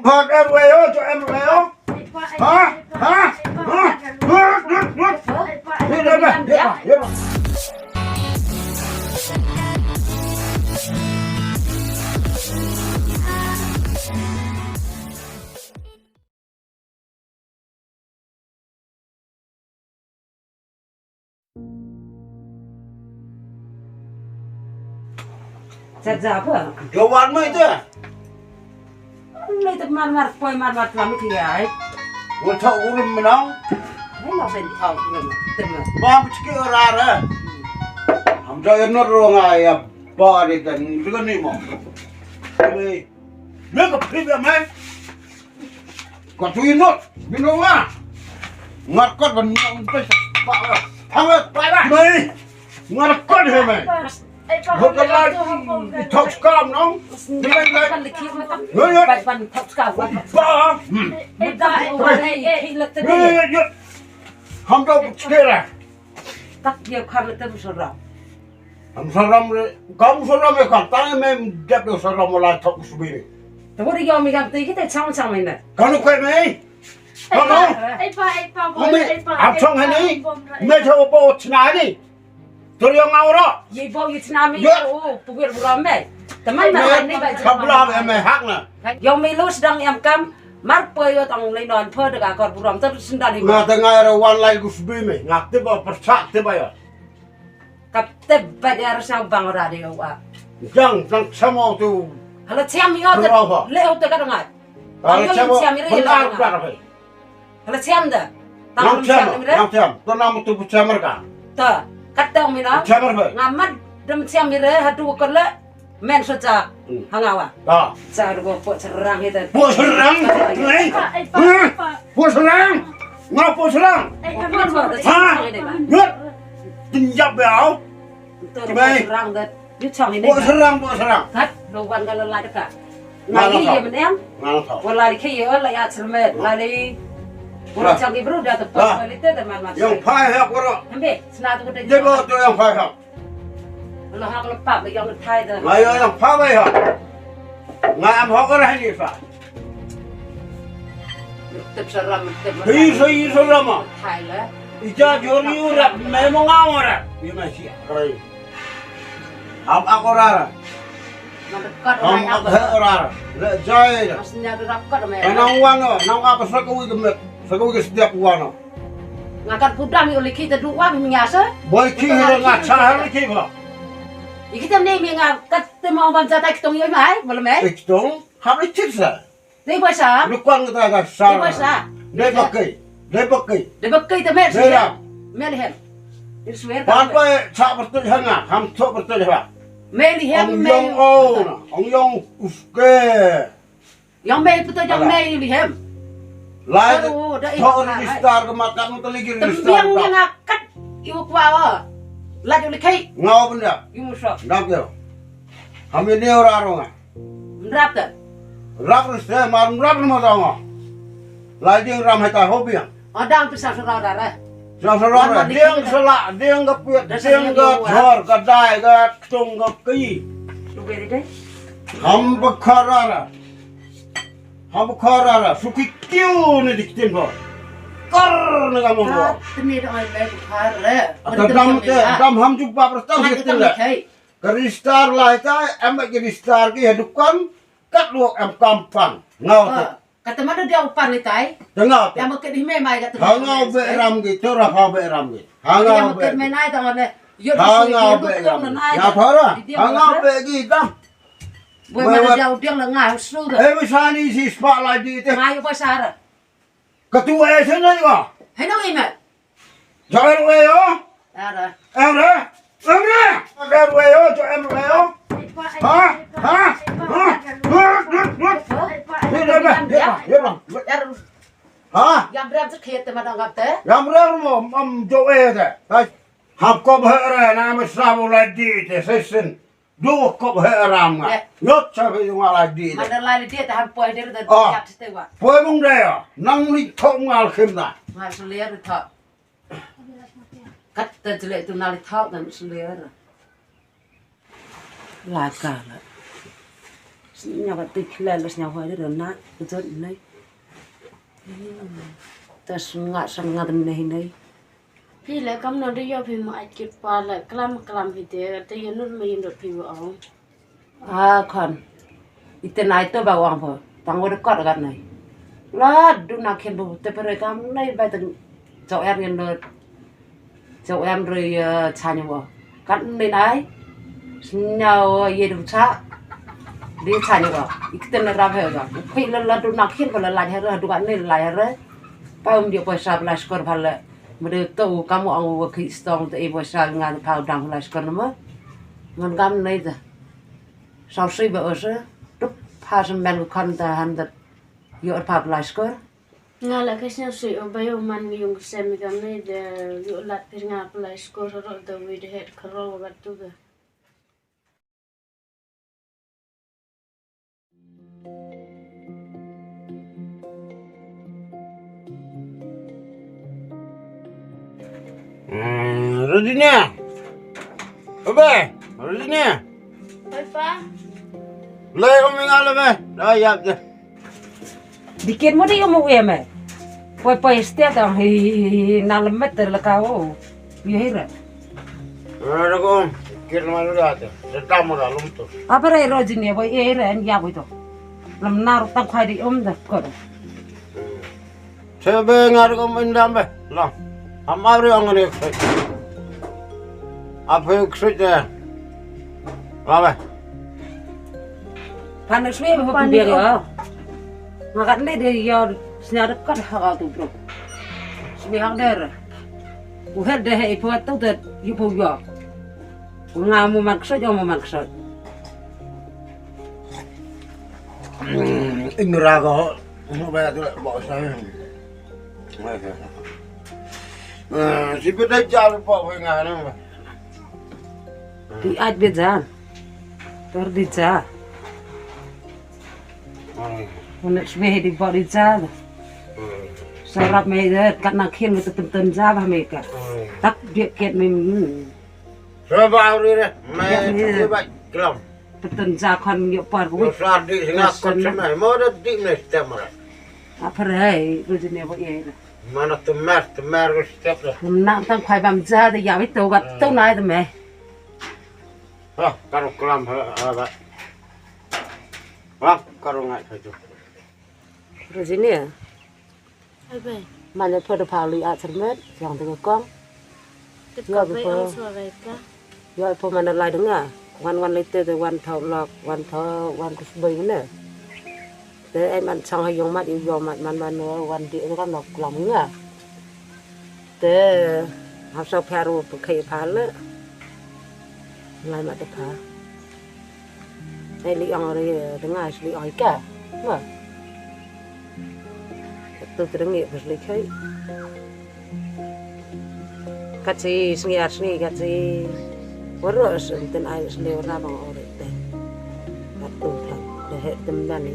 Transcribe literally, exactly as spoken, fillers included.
Hot air way, oh, to air way, oh. Ha? Ha? Ha? Hot, hot, hot. Hit, hit, hit, hit. Cha ja ba. Jawan mai te. Mai te mar mar poi mar mar tlam ki ai. Wal thau urum menang. Ai la ben thau urum. Tem. Ba bichki ora ra. Ham ja no ro nga ya ba de dan ni mo. Mai. Mai ka pri ba mai. Ka tu inut, bino nga. Ngar kot ban nang pes. Ba ba. Hangat, ba ba. Mai. Ngar kot he mai. Hot ka lai. Thok skam nong. Ni lai lai. Yo yo. Ba. Hmm. Yo yo yo. Ham do skera. Tak dia khar le tem sura. Am saram re, kam saram re, kam tang me dep do saram la thok subiri. Te bodi yom mi kam te kite chang chang me na. Kanu kai me? Kanu? Ei pa, ei pa, Ome, ei pa, am chong hani? Me tho bo chna ni. Tur yong ngau ro. Ye bo ye chna me. Yo. O, puwir bura me. Teman na ni ba. Kabla me me hak na. Yong me lo sedang yam kam. Mar po yo tang le non po de ka kor bura. Ter sendal ni. Nga te ngai re wan lai gu subi me. Nga te ba persak te ba ya. Kap te ba dia ru sang bang ora de wa. Jang, jang samo tu. Hala chiam yo te. Berapa? Le ho te ka dengar. Hala chiam. Chiam ire. Benar, benar, apa? Hala chiam da. Nang chiam, nang chiam. Tu nama tu chiam mereka. Ta, kat tang mina. Chiam mereka. Ngamat dem chiam ire hadu ko le. Men so cha. Hmm. Hangawa. Ah. Cha ru po serang ite. Po serang. Ni. Ei pa, ei pa, ei pa. Po serang. Nga po serang. Ei pa, ei pa. Ha? Yut. Tinjap ya. Betul, serang dah. Yu chang ini. Buat serang, buat serang. Kat, do wan kalau lah dekat. Lagi ya meneng. Nang tau. Wala li khe ya la ya cermet, la li. Wala chang ibru dah tepat, wala itu dah man mas. Yang pai hak wara. Ambe, sena tu dah. Dia bawa tu yang pai hak. Wala hak lepak yang thai dah. Ayo yang pai hak. Ngai am hak wara ni fa. Tep saram, tep. Hi, hi, saram. Thai lah. Ija jori urap, memang ngam urap. Ni masih. Krai. Am ak orar. Am ak he orar. Le jai. Nang wan no, nang apa saka wi gemet. Saka wi setiap wan no. Ngakan pudam yu liki te duwa mi ngasa. Boy ki hero ngacha hero ki ba. Iki tem ne mi ngakat te mau ban jata kitong yu mai, belum eh? Kitong, hap le chit sa. Dei ba sa? Lu kwang ta ga sa. Dei ba sa? Dei ba kai. Dei ba kai. Dei ba kai ta mer si. Dei ram. Mer hem. Ni swer. Ban ba sa bertu hanga, ham tu bertu ha. Mer hem. Ong yong o na, ong yong uske. Yang mer betu yang mer li hem. Lai tu. Register ke makan tu lagi register. Yang yang akat iu kwa. Lai tu likai. Ngau benda. Iu musa. Dak yo. Ham ini orang orang. Mrap te. Rap rus te mar mrap nama tama. Lai ding ram hai ta ho biang. Adang tu sa sura ra re. Sa sura ra. Ding sala, ding ka piat, ding ka thor, ka dai, ka ktung, ka ki. Ham ba khara ra. Ham ba khara ra. Suki kiu ni dik tin ho. Kar na ka mo. Tini dong ai ba khara re. Ata dam te, dam ham jumpa pertang dik tin le. Ka register lai ta, em ba ki register ki ha dukan, kat lok em kam pan. Ngau te. Kata mana dia upan ni tai? Tengah te. Yang mekit di me mai kata. Ha ngau be ram ki, tu ra ha be ram ki. Ha ngau be. Yang mekit me nai tang ne. Ha ngau be ram. Ya thara. Ha ngau be ki dam. Boy mana dia udiang la ngai su. Eh, misani si spa la di te. Ngai pasara. Katu eh sana juga. Hai nong imat. Jangan lupa ya. Ada. Ada. Ada. Ada lupa ya, jangan lupa ya. Ha? Ha? Ha? Dut, dut, dut. Dut, dut, dut. Ha? Yang berem sekhet te madang kap te. Yang berem mo mam jo eh te. Hai. Hap ko bhara na mesra mo lagi te sesin. Du kop he ram nga. Yot sa phi nga la di. Mana la di ta han poi de ta. Yat te wa. Poi mung de ya. Nang li thok ngal khim na. Ngal seler thok. Kat ta jele tu nal thok dan seler. La ka la. Nya ba tik le le snya hoi de na jot nei. Ta snga snga de nei nei. Phi le kam no de yo phi ma ai kit pa le klam klam phi de te yo nur me yin dot phi wa ong. A khon. Ite nai to ba wang pho. Tang wa de kot gat nai. La du na khen bu te pere kam nai ba tang. Chok er ngen dot. Chok em re ya chanya wa. Kat nai nai. Snya wa ye du cha. Di chanya wa. Ikte na rap he wa. Phi la la du na khen ba la la he re du gat nai la he re. Pa um dia poisa bla skor pha le. Mede to kamu ang wa khi stong te e poisa nga pha dang lai skor nama. Ngan gam nei ta. Sau sui ba ose. Tup pha sem ben khon ta han ta. Yo pha lai skor. Nga la ka sñiaw sui o ba yo man yung sem gam nei de yo lat pir nga pha lai skor ro da wi de het khro wa tu ga. Hmm, Rodinia. Obe, Rodinia. Oi, Pa. Lai, umi ngala be. Lai, yap je. Dikin mo di mo we me. Poi poi stia tang hi na lemet la ka o. Ye hira. Ora ko kir ma lu date. Data mo da lum to. Apa re Rodinia poi ye hira en ya poi to. Lam nar tang khai di um da ko. Sebe ngar ko mindam be. Lam. Am ari ang ne khai. Apa khai de. Lam be. Pan sui mo pan biang ya. Makan ne de ya snya de kat ha ka tu bro. Sui hak der. U her de he ipo tu de ipo ya. Nga mo man ksoi ya mo man ksoi. Ingra ko. Mo ba tu ba sa. Si pe da jal po nga na. Di aj be jan. Tor di ja. Unet sbe di ba di ja. Sarap me de kat na khin me ten ten ja ba me ka. Tak dia ket me. Sa ba ri re. Me ba klam. Ten ten ja khan yo par ko. Sa di singa ko me mo de di me stem ra. Apa re, Rodinia ba ye. Mana temer, temer ko step ra. Nam tang khai bam ja de ya wi to gat to na de me. Ha, karo klam ha, ha, ha. Ha, karo ngai ha tu. Rodinia. Ai bai. Mana pho de pha li a sermet, yang de kong. Te ka bai ang sua bai ka. Yo pho mana lai de nga. Wan wan lai te de wan thau lok, wan thau, wan kus bai ne. Te ai man chang ha yong mat yu yong mat man man no wan di ru kan nok lam nga. Te hap sa pha ru pe khai pha le. Lai mat te pha. Ai li ong re de nga sli oi ka. Ma. Tu te ngi pe sli khai. Kat si sngi ar sngi kat si. Waro sen ten ai sli wara bang ore te. Kat tu te. De he tem dan ni.